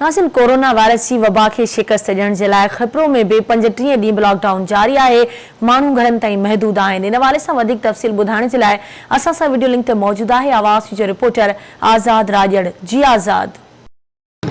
ناظرين corona virus جي وبا کي شڪست ڏيڻ جي لاء کپرو ۾ به 35 ڏينهن به لاڪ ڊائون جاري آهي، ماڻهو گهرن تائين محدود آهن. ان حوالي سان وڌيڪ تفصيل ٻڌائڻ جي لاء اسان سان وڊيو لنڪ تي موجود آهي آواز جو رپورٽر آزاد راڄڙ. جي آزاد.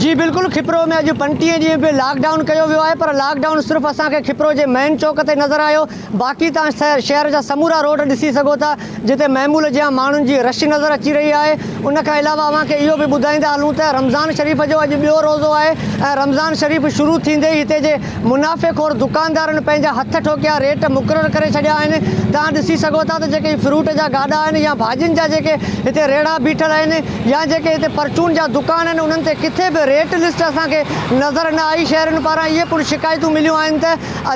جي بلڪل کپرو ۾ اڄ 35 ڏينهن به لاڪ ڊائون ڪيو ويو آهي پر لاڪ ڊائون صرف اسان کي کپرو جي مين چوڪ تي نظر آيو باقي توهان شهر جا سمورا روڊ ڏسي سگهو ٿا جتي معمول جيان ماڻهن جي رش نظر اچي رهي آهي، ان کان علاوه اوهان کي اهو به ٻڌائيندا هلون ته رمضان شريف جو اڄ ٻيو روزو آهي ۽ رمضان شريف شروع ٿيندي ئي هتي جي منافعي خور دڪاندارن پنهنجا هٿ ٺوڪيا ريٽ مقرر ڪري ڇڏيا آهن، توهان ڏسي سگهو ٿا ته جيڪي هي فروٽ جا گاڏا آهن يا ڀاڄين جا جيڪي هتي ريڙها بيٺل آهن يا جيڪي هتي پرچون جا دڪان آهن انهن تي ڪٿي به ريٽ لسٽ اسان کي نظر نه آئي، شهرين پاران اهي پڻ شڪايتون مليون آهن ته.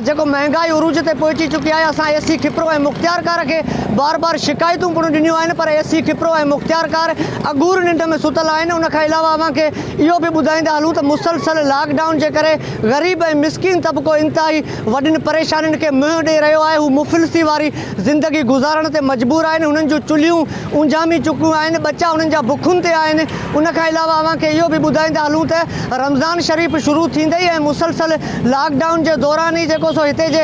جيڪو مهنگائي عروج تي پهچي چڪي آهي، اسان اي سي کپرو ۽ مختيارڪار کي بار بار شڪايتون پڻ ڏنيون آهن پر اي سي کپرو ۽ مختيارڪار اگهور ننڊ ۾ ستل آهن، ان کان علاوه اوهان کي اهو به ٻڌائيندا هلون ته مسلسل لاڪ ڊائون جي ڪري غريب ۽ مسڪين طبقو انتهائي وڏين پريشانين کي منهن ڏئي رهيو آهي، هو مفلسي واري زندگي گذارڻ تي مجبور آهن، هنن جون چلهيون اونجهامي چڪيون آهن، ٻچا هنن جا بکن تي آهن، ان کان علاوه اوهان کي اهو به ٻڌائيندا هلون ته رمضان شريف شروع ٿيندي ئي ۽ مسلسل لاڪ ڊائون جي دوران ئي جيڪو سو هتي جي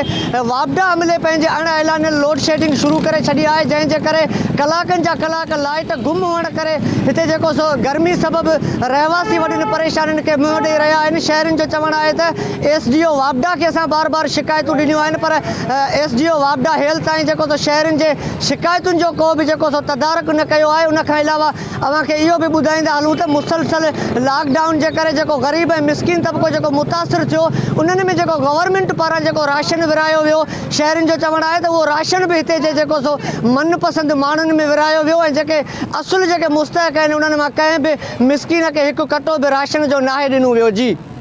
واپڊا عملي پنهنجي اڻ اعلانيل لوڊشيڊنگ شروع ڪري ڇڏي آهي جنهن جي ڪري ڪلاڪن جا ڪلاڪ لائيٽ گم هئڻ ڪري هتي جيڪو سو گرمي سبب رهواسي وڏين پريشانين کي منهن ڏئي رهيا آهن شهرين جو چوڻ آهي ته ايس ڊي او واپڊا کي اسان بار بار شڪايتون ڏنيون آهن پر ايس ڊي او واپڊا هيل تائين جيڪو سو شهرين جي شڪايتن جو ڪو به جيڪو سو تدارڪ نه ڪيو آهي ان کان علاوه اوهان کي اهو به ٻڌائيندا هلون ته مسلسل لاڪ ڊائون جي ڪري جيڪو غريب ۽ مسڪين طبقو جيڪو متاثر ٿيو انهن ۾ جيڪو گورنمينٽ پاران جيڪو راشن ورهايو ويو شهرين جو چوڻ آهي ته اهو راشن به هتي جي جيڪو سو من پسند ماڻهن ۾ ورهايو ويو ۽ جيڪي اصل جيڪي مستحق آهن انهن مان ڪنهن به مسڪين کي هڪ ڪٽو به راشن جو ناهي ڏنو ويو جي.